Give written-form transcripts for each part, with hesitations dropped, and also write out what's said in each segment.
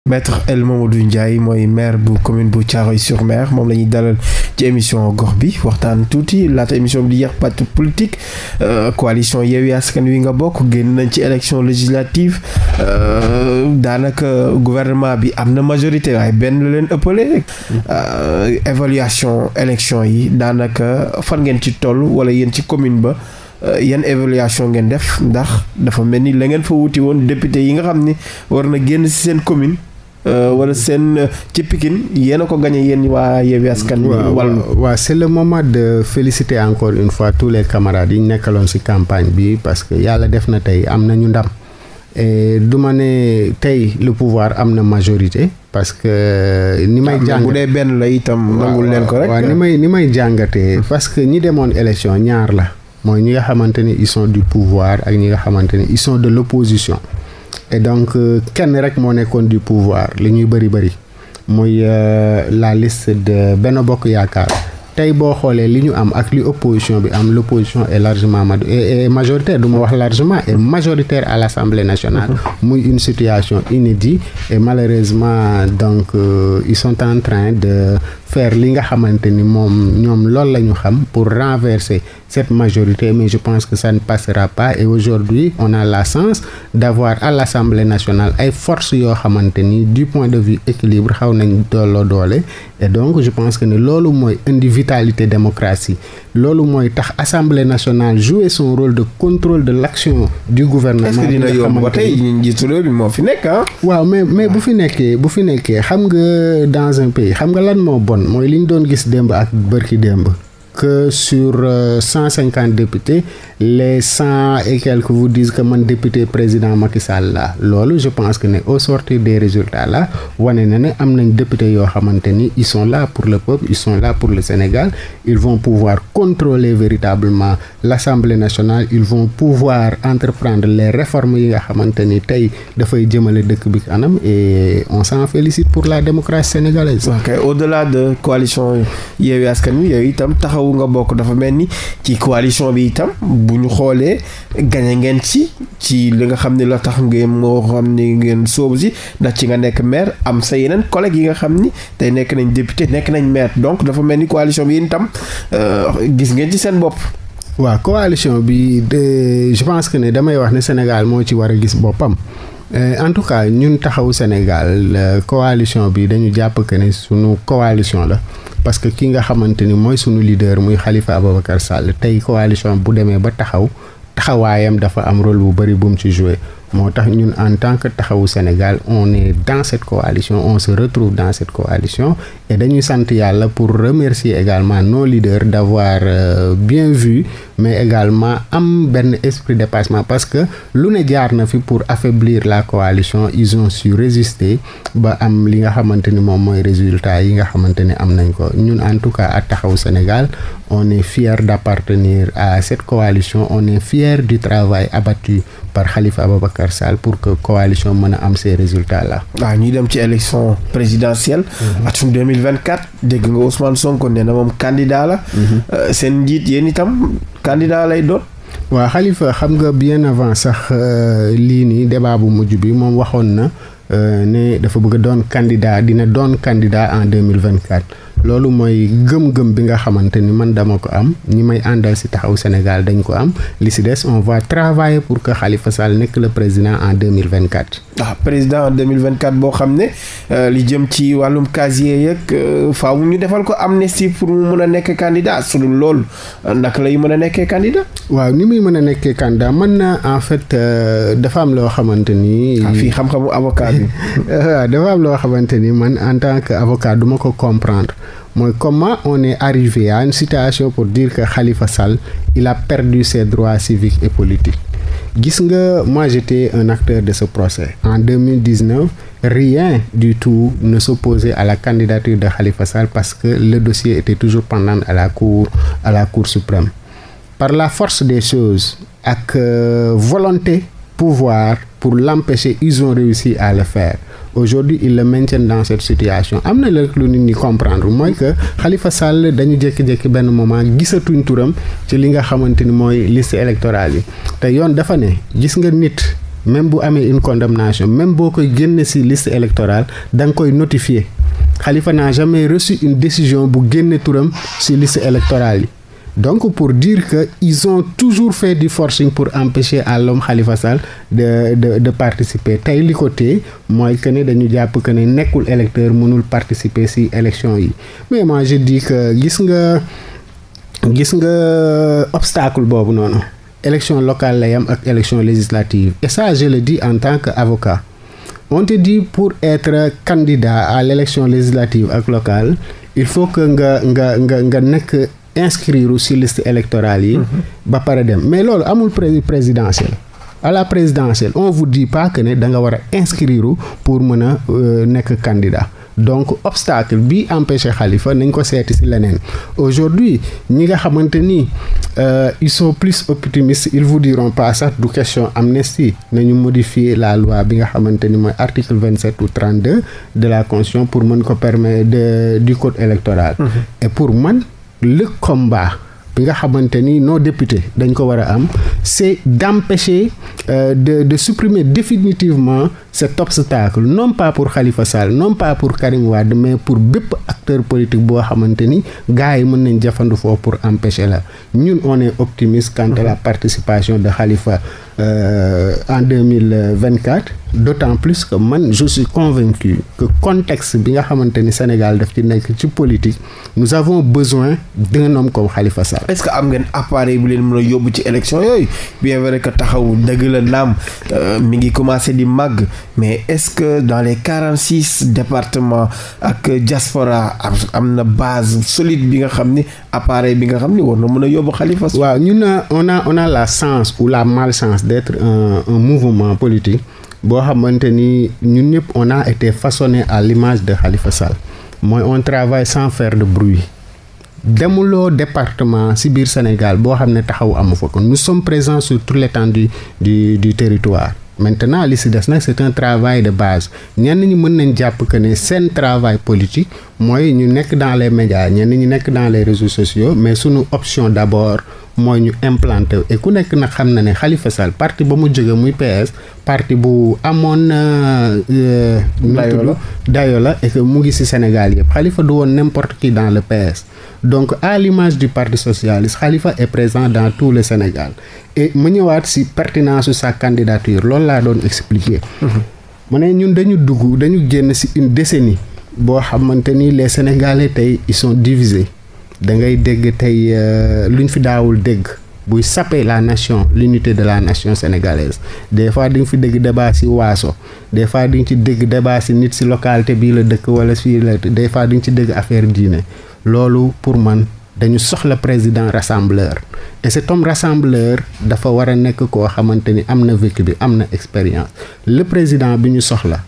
Maître El Mamadou Ndiaye mooy maire bu commune bu Thiaroye-sur-Mer moom la ñuy dalal ci émission gox bi waxtaan tuuti laata émission bi di yàq parti politique coalition Yewwi Askan Wi nga bokk génn nañ ci élection législative daanaka gouvernement bi am na majorité waaye benn la leen ëppale évaluation élection yi daanaka fan ngeen ci toll wala yéen ci commune ba yan évaluation ngeen def ndax dafa mel ni la ngeen fa wuti woon député yi nga xam ni war na génn ci seen commune wala seen ci Pikine yéen a ko gagné yéen waa Yewwi Askan Wi. waaw c'est le moment de féliciter encore une fois tous les camarades yi ñu nekkaloon ci campagne bi parce que yàlla def na tey am nañu ndam et du ma ne tey le pouvoir am na majorité parce que ni may jàng bu dee benn la itam nangul leen ko rek. waaw ni may jàngatee parce que ñi demoon élection ñaar la mooy ñi nga xamante ni ils sont du pouvoir ak ñi nga xamante ni ils sont de l'opposition et donc kenn rek moo nekkoon du pouvoir li ñuy bëri muy la liste de Benno Bokk Yaakaar tey boo xoolee li ñu am ak li opposition bi am l'opposition est largement majoritaire du ma wax largement est majoritaire à l'Assemblée nationale muy une situation inédite et malheureusement donc ils sont en train de faire li nga xamante ni ñoom loolu la ñu xam pour renverser cette majorité mais je pense que ça ne passera pas et aujourd'hui on a la chance d'avoir à l'Assemblée nationale ay forces yoo xamante ni du point de vue équilibre xaw nañ tolloo doole et donc je pense que ne loolu mooy indi vitalité démocratie loolu mooy tax Assemblée nationale jouer son rôle de contrôle de l'action du gouvernement. est-ce que dina yomb ba tey njiitu réew bi moo fi nekk ah. waaw mais bu fi nekkee xam nga dans un pays xam nga lan moo bon mooy li ñu doon gis démb ak bërki démb que sur 150 députés les 100 et quelques vous disent que man député président Macky Sall la loolu je pense que ne au sortir des résultats là wane na ne am nañ député yoo xamante ni ils sont là pour le peuple ils sont là pour le Sénégal ils vont pouvoir contrôler véritablement l'Assemblée nationale ils vont pouvoir entreprendre les réformes yi nga xamante ni tey dafay jëmale dëkk bi kanam et on s'en félicite pour la démocratie sénégalaise. ok au-delà de coalition Yewwi Askan Wi yooyu itam taxawu nga bokk dafa mel ni ci coalition bi itam bu ñu xoolee gañe ngeen ci li nga xam ne la tax ngeen moo xam ne ngeen soobu si ndax ci nga nekk maire am sa yeneen collègues yi nga xam ni tey nekk nañ député nekk nañ maire donc dafa mel ni coalition bi yéen itam gis ngeen ci seen bopp. waaw coalition bi je pense que ne damay wax ne Sénégal moo ci war a gis boppam en tout cas ñun taxawu Sénégal coalition bi dañu jàpp que ne sunu coalition la. parce que ki nga xamante ni mooy sunu leader muy Khalifa Ababacar Sall tey coalition bu demee ba taxawaayam dafa am rôle bu bari bu mu ci jouer moo tax ñun en tant que taxawu Sénégal on est dans cette coalition on se retrouve dans cette coalition et dañuy sant yàlla pour remercier également nos leaders d'avoir bien vu mais également am benn esprit de dépassement parce que lu ne jaar na fi pour affaiblir la coalition ils ont su résister ba am li nga xamante ni moom mooy résultat yi nga xamante ni am nañ ko ñun en tout cas à taxawu Sénégal on est fiers d'appartenir à cette coalition on est fiers du travail abattu par Khalifa Ababacar Sall pour que coalition mën a am ces résultats là. waaw ñuy dem ci élection présidentielle. atum 2024 dégg nga Ousmane Sonko nee na moom candidat la. seen njiit yéen itam candidat lay doon. waaw Khalifa xam nga bien avant sax lii nii débat bu mujj bi moom waxoon na ne dafa bëgg a doon candidat dina doon candidat en 2024. loolu mooy gëm-gëm bi nga xamante ni man dama ko am ñi may àndal ci taxaw Sénégal dañ ko am li ci des on va travailler pour que Khalifa Sall nekk le président en 2024. président en 2024 boo xam ne li jëm ci wàllum casier yeeg faaw ñu defal ko amnistie pour mu mën a nekk candidat su dul loolu naka lay mën a nekkee candidat. waaw ni muy mën a nekkee candidat mën na en fait dafa am loo xamante ni. fii xam-xamu avocat bi. waaw dafa am loo xamante ni man en tant que avocat duma ko comprendre. mooy comment on est arrivé à une situation pour dire que Khalifa Sall il a perdu ses droits civiques et politiques gis nga moi j'étais un acteur de ce procès en 2019 rien du tout ne s'opposait à la candidature de Khalifa Sall parce que le dossier était toujours pendant à la cour suprême par la force des choses ak volonté pouvoir pour l'empêcher ils ont réussi à le faire aujourd'hui ils le maintiennent dans cette situation am na la lu nit ñi comprendre mooy que Khalifa Sall dañu jékki-jékki benn moment gisatuñ turam ci li nga xamante ni mooy liste électorale yi te yoon dafa ne gis nga nit même bu amee une condamnation même boo koy génne ci liste électorale da nga koy notifier Khalifa n'a jamais reçu une décision bu génne turam ci liste électorale yi donc pour dire que ils ont toujours fait du forcing pour empêcher à l'homme Khalifa Sall de participer tey li ko téye mooy que ne dañu jàpp que ne nekkul électeur mënul participer ci élection yi mais moi je dis que gis nga obstacle boobu noonu élection locale la yam ak élection législative et ça je le dis en tant qu'avocat on te dit pour être candidat à l'élection législative ak locale il faut que nga nekk inscrire ci liste électorale yi ba pare dem mais loolu amul présidentielle à la présidentielle on vous dit pas que ne da nga war a inscrire pour mën a nekk candidat donc obstacle bi empêché Khalifa nañ ko seeti ci leneen aujourd'hui ñi nga xamante ni ils sont plus optimistes ils vous diront pas sax du question amnistie nañu modifier la loi bi nga xamante ni mooy article 27 ou 32 de la constitution pour mën ko permettre du code électoral et pour man le combat bi nga xamante ni nos députés dañ ko war a am c'est d'empêcher de supprimer définitivement cet obstacle non pas pour Khalifa Sall non pas pour Karim Wade mais pour bépp acteur politique boo xamante ni gars yi mën nañ jafandu foofu pour empêcher la ñun on est optimiste quant à la participation de Khalifa en 2024 d'autant plus que man je suis convaincu que contexte bi nga xamante ni Sénégal daf ci nekk ci politique nous avons besoin d'un homme comme Khalifa Sall. Est-ce que am ngeen appareil bu leen mën a yóbbu ci élection yooyu bien vrai que taxaw dëgg la naam mi ngi commencé di màgg mais est-ce que dans les 46 départements ak diaspora am na base solide bi nga xam ni appareil bi nga xam ni war na mën a yóbbu Khalifa Sall. waaw ñun on a la chance ou la malchance d'être un mouvement politique boo xamante ni ñun ñëpp on a été façonné à l'image de Khalifa Sall mooy on travaille sans faire de bruit demuloo département ci biir Sénégal boo xam ne taxaw amu fa kon nous sommes présents sur toute l'étendue du territoire maintenant li ci des nag c'est un travail de base ñenn ñi mën nañ jàpp que ne seen travail politique mooy ñu nekk dans les médias ñenn ñi nekk dans les réseaux sociaux mais sunu option d'abord mooy ñu implanté et ku nekk nag xam na ne Khalifa Sall parti ba mu jóge muy PS parti bu amoon dayo la et que mu ngi ci Sénégal yëpp Khalifa du woon n'importe qui dans le PS donc à l'image du parti socialiste Khalifa est présent dans tout le Sénégal et mu ñëwaat ci pertinence de sa candidature loolu laa doon expliquer mu ne ñun dañu génn ci une décennie boo xamante ni les Sénégalais tey ils sont divisés da ngay dégg tey luñ fi daawul dégg buy saper la nation l'unité de la nation sénégalaise des fois di nga fi dégg débat ci waaso des fois di nga ci dégg débat ci nit ci localité bii la dëkk wala fii la des fois di nga ci dégg affaire diine loolu pour man dañu soxla président rassembleur et cet homme rassembleur dafa war a nekk koo xamante ni am na vécu bi am na expérience le président bi ñu soxla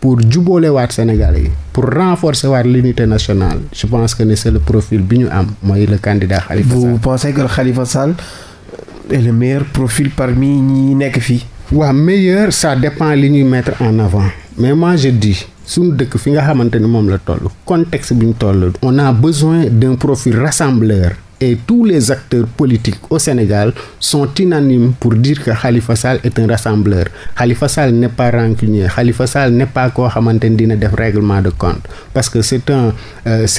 pour jubóole waat Sénégalais yi pour renforcer waat l'unité nationale je pense que c'est le profil bi ñu am mooy le candidat Khalifa Sall. Vous pensez que Khalifa Sall est le meilleur profil parmi ñi nekk fii. waaw meilleur ça dépend li ñuy mettre en avant mais moi je dis suñu dëkk fi nga xamante ni moom la toll contexte bi ñu toll on a besoin d'un profil rassembleur et tous les acteurs politiques au Sénégal sont unanimes pour dire que Khalifa Sall est un rassembleur Khalifa Sall n'est pas rancunier Khalifa Sall n'est pas koo xamante ni dina def règlement de compte parce que c'est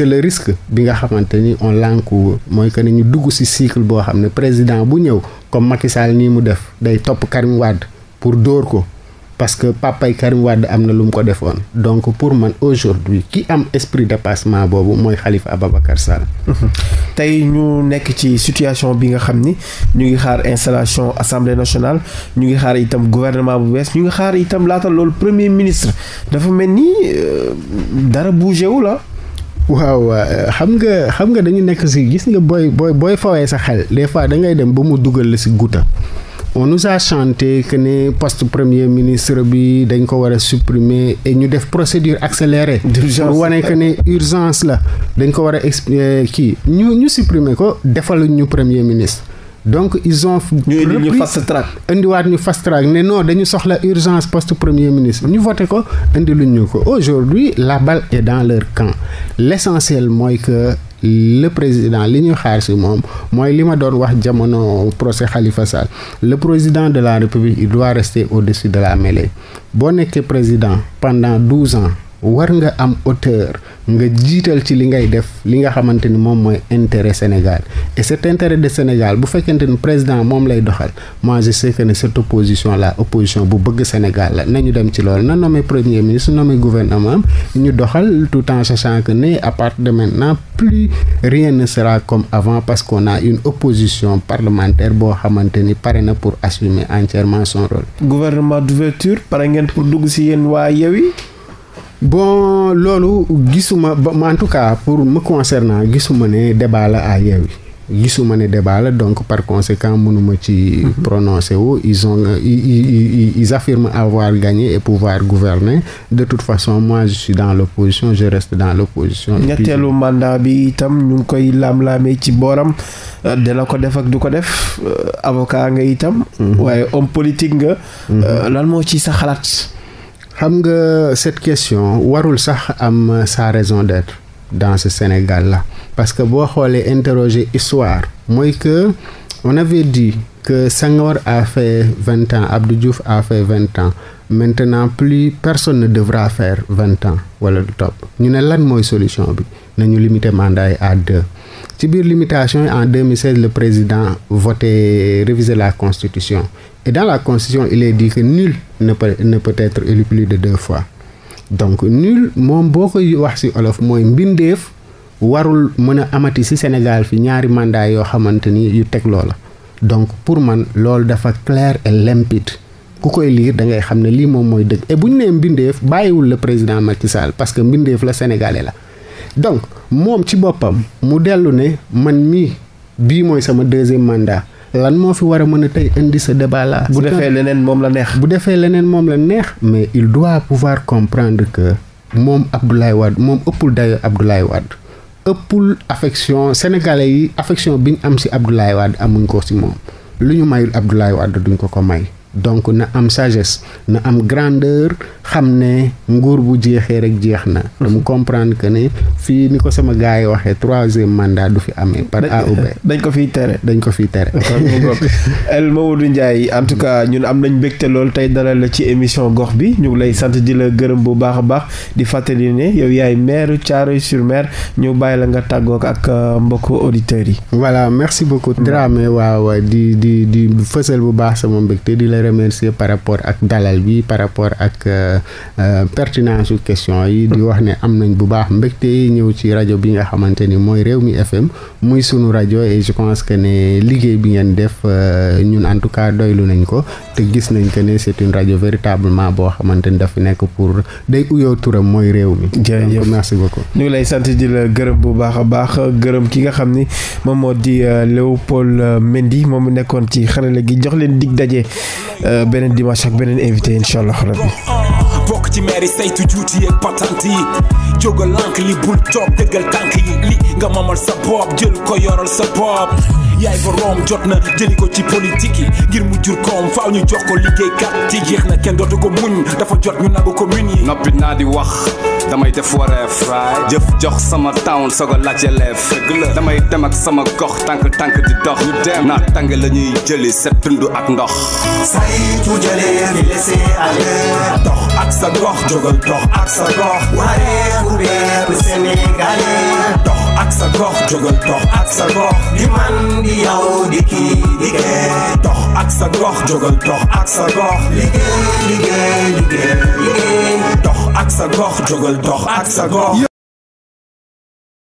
le risque bi nga xamante ni on l'encourt mooy que ni ñu dugg ci cycle boo xam ne président bu ñëw comme Macky Sall nii mu def day topp Karim Wade pour dóor ko parce que papay Karim Wade am na lu mu ko defoon donc pour man aujourd'hui ki am esprit dépassement boobu mooy Khalifa Ababacar Sall. tey ñu nekk ci situation bi nga xam ni ñu ngi xaar installation assemblée nationale ñu ngi xaar itam gouvernement bu bees ñu ngi xaar itam laata loolu premier ministre dafa mel ni dara bougé wu la. waaw xam nga dañu nekk ci gis nga booy fawee sa xel des fois da ngay dem ba mu dugal la ci guuta on nous a chanté que ne poste premier ministre bi dañ ko war a supprimer et ñu def procédure accélérée pour wane que ne urgence la dañ ko war a kii ñu supprimer ko defaluñ ñu premier ministre donc ils ont ñu fast track indiwaat ñu fast track ne non dañu soxla urgence poste premier ministre ñu voté ko indi luñ ñu ko aujourd'hui la balle est dans leur camp l'essentiel mooy que le président li ñu xaar si moom mooy li ma doon wax jamono procès Khalifa Sall le président de la République il doit rester au-dessus de la mêlée boo nekkee président pendant 12 ans war nga am hauteur nga jiital ci li ngay def li nga xamante ni moom mooy intérêt Sénégal et cet intérêt de Sénégal bu fekkente ni président moom lay doxal moi je sais que ne cette opposition là opposition bu bëgg Sénégal la nañu dem ci loolu na nommé premier ministre nommé gouvernement ñu doxal tout en sachant que ne à partir de maintenant plus rien ne sera comme avant parce qu'on a une opposition parlementaire boo xamante ni pare na pour assumer entièrement son rôle. Gouvernement d'ouverture pare ngeen pour dugg si yéen waa Yewwi. Bon loolu gisuma ba en tout cas pour me concernant gisuma ne débat la à Yewwi gisuma ne débat la donc par conséquent mënuma ci prononcer wu ils affirment avoir gagné et pouvoir gouverner de toute façon moi je suis dans l'opposition je reste dans l'opposition. ñetteelu mandat bi itam ñu ngi koy laam-laamee ci booram dina ko def ak du ko def avocat nga itam. waaye homme politique nga. lan moo ci sa xalaat. xam nga cette question warul sax am sa raison d'être dans ce Sénégal là parce que boo xoolee interroger histoire mooy que on avait dit que Senghor a fait 20 ans Abdou Diouf a fait 20 ans maintenant plus personne ne devra faire 20 ans wala du topp ñu ne lan mooy solution bi nañu limiter mandat yi à 2 ci biir limitation yi en 2016 le président voté réviser la constitution et dans la constitution il est dit que nul ne peut être élu plus de 2 fois donc nul moom boo koy wax ci olof mooy mbindeef warul mën a amati ci Sénégal fi ñaari mandat yoo xamante ni yu teg loola donc pour man loolu dafa clair et limpide ku koy lire da ngay xam ne lii moom mooy dëgg et bu ñu nee mbindeef bàyyiwul le président Macky Sall parce que mbindeef la sénégalais la donc moom ci boppam mu dellu ne man mii bii mooy sama 2e mandat lan moo fi war a mën a tey indi ce débat là. bu defee leneen moom la neex. bu defee leneen moom la neex. mais il doit pouvoir comprendre que moom Abdoulaye Wade moom ëppul dayo Abdoulaye Wade ëppul affection sénégalais yi affection bi ñu am ci Abdoulaye Wade amuñ ko ci moom lu ñu mayul Abdoulaye Wade duñ ko may. donc na am sagesse na am grandeur xam ne nguur bu jeexee rek jeex na. dama comprendre que ne fii ni ko sama gars yi waxee 3e mandat du fi amee. par A ou B dañ ko fiy tere. dañ ko fiy tere. El Mamadou Ndiaye en tout cas ñun am nañ mbégte lool tey dalal la ci émission gox bi ñu ngi lay sant di la gërëm bu baax a baax di fàttali ne yow yaay maire Thiaroye-sur-Mer ñu bàyyi la nga tàggoog ak mbokku auditeurs yi. voilà merci beaucoup. Dramé waaw di fësal bu baax sama mbégte di la remercier par rapport ak dalal bi par rapport ak pertinence su question yi di wax ne am nañ bu baax mbégte ñëw ci rajo bi nga xamante ni mooy Rewmi FM muy sunu rajo et je pense que ne liggéey bi ngeen def ñun en tout cas doylu nañ ko te gis nañ que ne c'est une rajo véritablement boo xamante ni dafa nekk pour day uyoo turam mooy Rewmi. jërëjëf merci beaucoup. ñu ngi lay sant di la gërëm bu baax a baax gërëm ki nga xam ni moom moo di Léopold Mendy moom mu nekkoon ci xarale gi jox leen dig daje. beneen dimanche ak beneen invité incha allah rabbi bokk ci mairie saytu juuti ak patante yi jógal lank li bul toog dëggal tànk yi li nga mamal sa bopp jël ko yoral sa bopp yaay boroom jot na jëli ko ci politique yi ngir mu jur koom faaw ñu jox ko liggéeykat ci jeex na kenn dootu ko muñ dafa jot ñu nagu ko muñ yi noppi naa di wax damay def wareef jëf jox sama town sogo laajte leef damay dem ak sama gox tànk di dox ñu dem naa tàng la ñuy jëli set dund ak ndox saytu jëlee fi laissé aller dox ak sa gox jógal dox ak sa gox wareeku bépp sénégalais dox ak sa gox jógal dox ak sa gox di man di yow di kii di kee dox ak sa gox jógal dox ak sa gox liggéey dox ak sa gox jógal dox ak sa gox